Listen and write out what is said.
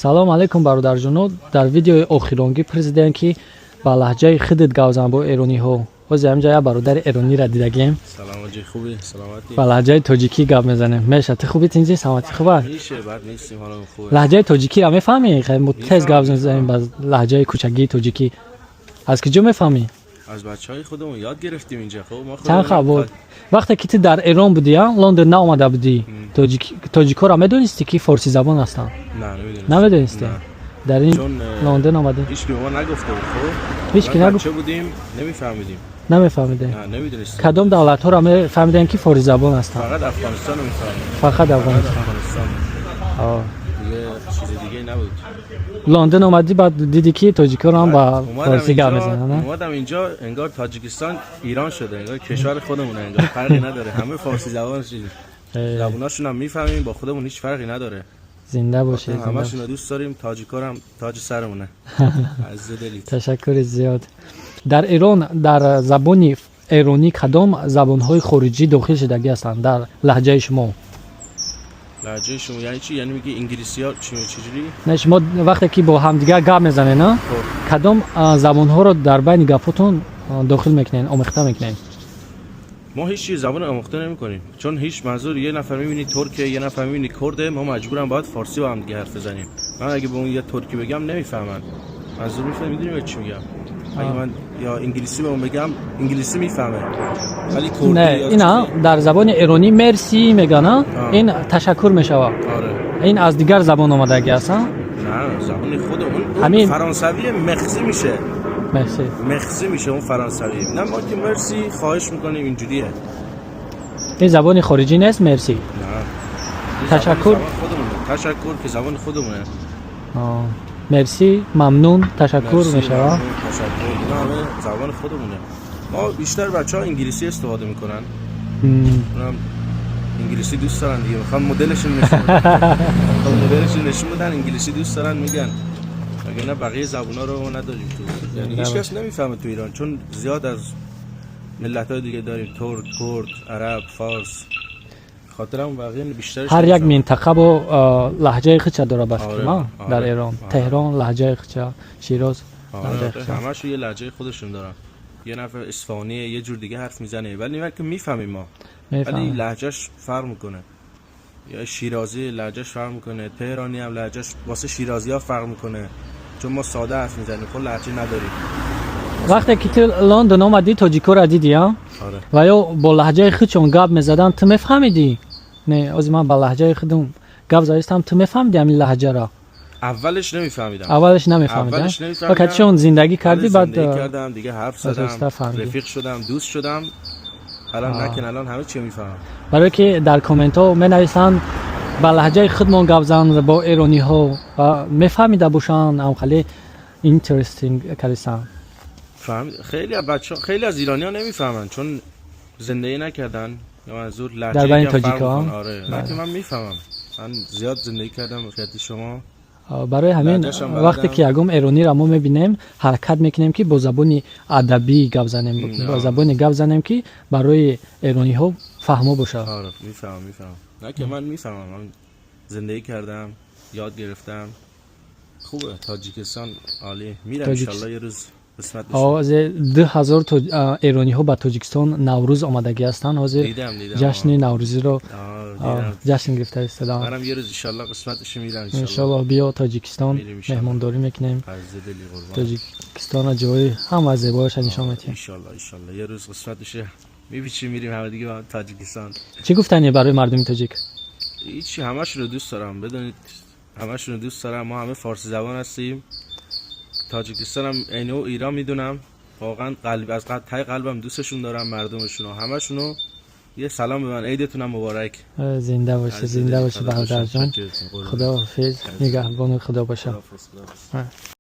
Салом алейкум, бародарҷоно. Дар видеои охиронгӣ президент ки ба лаҳҷаи худат гап зан бо эрониҳо. Ҳозир ҳаминҷа як бародари эрониро дидагем. Салом ҳоҷӣ, хубӣ, саломатӣ? Ба лаҳҷаи тоҷикӣ гап мезанем. Меша, ту хубӣ, тинҷӣ, саломатӣ хуба? Мише, бад нестем, ҳолам хубе. Лаҳҷаи тоҷикиро мефаҳмӣ? Хай, мо тез гап мезанем ба лаҳҷаи кӯчагии тоҷикӣ. Аз куҷо мефаҳмӣ? Аз бачаҳои худамон ёд гирифтем инҷа. Хуб, мо Чанд худамон хаб буд вақте ки ту дар Эрон будӣ, а Лондон наомада будӣ, тоҷикҳоро медонистӣ, ки форсизабон ҳастанд? Не, намедонистем. Намедонистӣ? Не. Дар ин Чун Лондон омадӣ. ҳеҷ ки ба мо нагуфта буд, хуб. Ҳеҷ ки мо нагуфт? бача будем, намефаҳмидем. Намефаҳмидем? Не, намедонистем. Кадом давлатҳоро мефаҳмидем, ки форсизабон ҳастанд? Фақат Афғонистон мефаҳмидем. Фақат Афғонистон? Афғонистон. О. Диге чизи диге набуд. Лондон омадӣ, баъд дидӣ, ки тоҷикҳоро ҳам ба اومدم форсӣ гап اینجا мезананд, а? اومدم اینجا، انگار تاجیکستان ایران شده، انگار کشور خودمونه، انگار فرقی نداره، همه فارسی زبان شدیم. زبوناشون هم میفهمیم، با خودمون هیچ فرقی نداره. Зинда бошед, зинда. همشون رو دوست داریم، تاجیکا هم تاج سرمونه از دلیت. Ташаккури зиёд. Дар Эрон, дар забони эронӣ кадом забонҳои хориҷӣ дохил шудагӣ ҳастанд дар лаҳҷаи шумо? لهجه شما یعنی چی؟ یعنی میگی انگلیسی ها چی، چجوری؟ Не, шумо вақте ки бо ҳамдигар гап мезанед, на, خب. Кадом забонҳоро дар байни гапҳотон дохил мекунед, омехта мекунед? ما هیچ چیز زبان آموخته نمی‌کنیم، چون هیچ منظور یه نفر می‌بینی ترکه، یه نفر می‌بینی کرده، ما مجبورم باید فارسی با هم دیگه حرف بزنیم. من اگه به اون یه ترکی بگم نمیفهمن. منظور میفهمی، میدونی چی میگم؟ اگه من یا انگلیسی به اون بگم، انگلیسی میفهمه، ولی کردی Не, یا ина چیزی- дар забони эронӣ мерси мегӯянд, ин ташаккур мешавад. آره. Ин аз дигар забон омадагӣ аст, а? نه، زبان خود اون همین- فرانسوی مخزی میشه. Мерси. مخزی میشه اون فرانسوی. نه، ما که مرسی، خواهش میکنیم، اینجوریه. Ин забони хориҷӣ нест, мерси? نه. این تشکر. زبان خودمونه. تشکر که زبان خودمونه. А, мерси، мамнун، ташаккур مرسی، мешавад. ممنون، تشکر، اینا همه زبان خودمونه. ما بیشتر بچه ها انگلیسی استفاده میکنن. اونم انگلیسی دوست دارن دیگه، میخوان مدلشون نشون بدن، میخوان مدلشون نشون بدن، انگلیسی دوست دارن میگن. اگه نه بقیه زبونا رو ما نداریم تو، یعنی هیچ کس نمیفهمه تو ایران، چون زیاد از ملت های دیگه داریم، ترک، کرد، عرب، فارس، خاطرم بقیه بیشترش Ҳар як نمی‌فهمن. Минтақа бо лаҳҷаи худша дора, ба фикр Оре, ма, дар оре, Эрон. Оре. Теҳрон лаҳҷаи худша, Широз آره، лаҳҷаи آره، худша. همشون یه لهجه خودشون دارن. یه نفر اصفهانیه، یه جور دیگه حرف میزنه، ولی من که میفهمیم ما، ولی Мефаҳмам. لهجهش فرق میکنه. یا شیرازی لهجهش فرق میکنه، تهرانی هم لهجهش واسه شیرازی ها فرق میکنه، چون ما ساده حرف میزنیم، خود لهجه نداریم. Вақте ки ту Лондон омадӣ, тоҷикҳоро дидӣ, а? آره. Ва ё бо лаҳҷаи худшон гап мезаданд, ту мефаҳмидӣ? Не, ҳозир ман ба лаҳҷаи худам гап задистам, ту мефаҳмидӣ ҳамин лаҳҷаро? اولش نمیفهمیدم. Аввалаш намефаҳмидӣ? اولش نمیفهمیدم. Вақте чун зиндагӣ кардӣ, баъд زندگی کردم دیگه، حرف زدم، آهسته فهمیدی. رفیق شدم، دوست شدم، الان نکن، الان همه چی میفهمم. Барое ки дар комментҳо менависанд: ба лаҳҷаи худмон гап зан бо эрониҳо, ва мефаҳмида бошанд, ам хеле interesting кардисанд. فهم خیلی از بچه، خیلی از ایرانی ها نمیفهمن، چون زندگی نکردن، یا منظور لهجه در بین یکم فرق تاجیک‌ها؟ می‌کنه. آره، نه که من میفهمم، من زیاد زندگی کردم خیلی شما Барои ҳамин лаҳҷашам баладам. Вақте ки ягон эрониро мо мебинем, ҳаракат мекунем, ки бо забони адабӣ гап занем, бо забоне гап занем, ки барои эрониҳо фаҳмо бошад. آره، میفهمم، میفهمم. نه که من میفهمم، من زندگی کردم، یاد گرفتم. خوبه، تاجیکستان عالی. میرم انشالله یه روز قسمت بشه. Ҳозир 2000 эрониҳо ба Тоҷикистон Наврӯз омадагӣ ҳастанд ҳозир. دیدم، دیدم. Ҷашни наврӯзиро آه، دیدم. ҷашн гирифта истодаанд. منم یه روز ایشالله قسمت بشه میرم ایشالله. Иншоллоҳ, биё Тоҷикистон. Мерем, иншоллоҳ. Меҳмондорӣ мекунем. از دلی قربان. Тоҷикистонро, ҷои ҳама зебояша нишон медиҳем. ایشالله، ایشالله یه روز قسمت بشه، میپیچیم میریم همه دیگه با هم تاجیکستان. Чӣ гуфтанӣ барои мардуми тоҷик? هیچی، همشون رو دوست دارم. بدونید همشون رو دوست دارم. ما همه فارسی زبان هستیم. تاجیکستان هم عین و ایران میدونم. واقعا قلب از قلب ته قلبم دوستشون دارم، مردمشون رو، همشونو. یه سلام به من، عیدتونم مبارک. Зинда бошӣ, зинда бошӣ, бародарҷон. Худо ҳофиз, нигаҳбони Худо боша. خداحافظ، خداحافظ.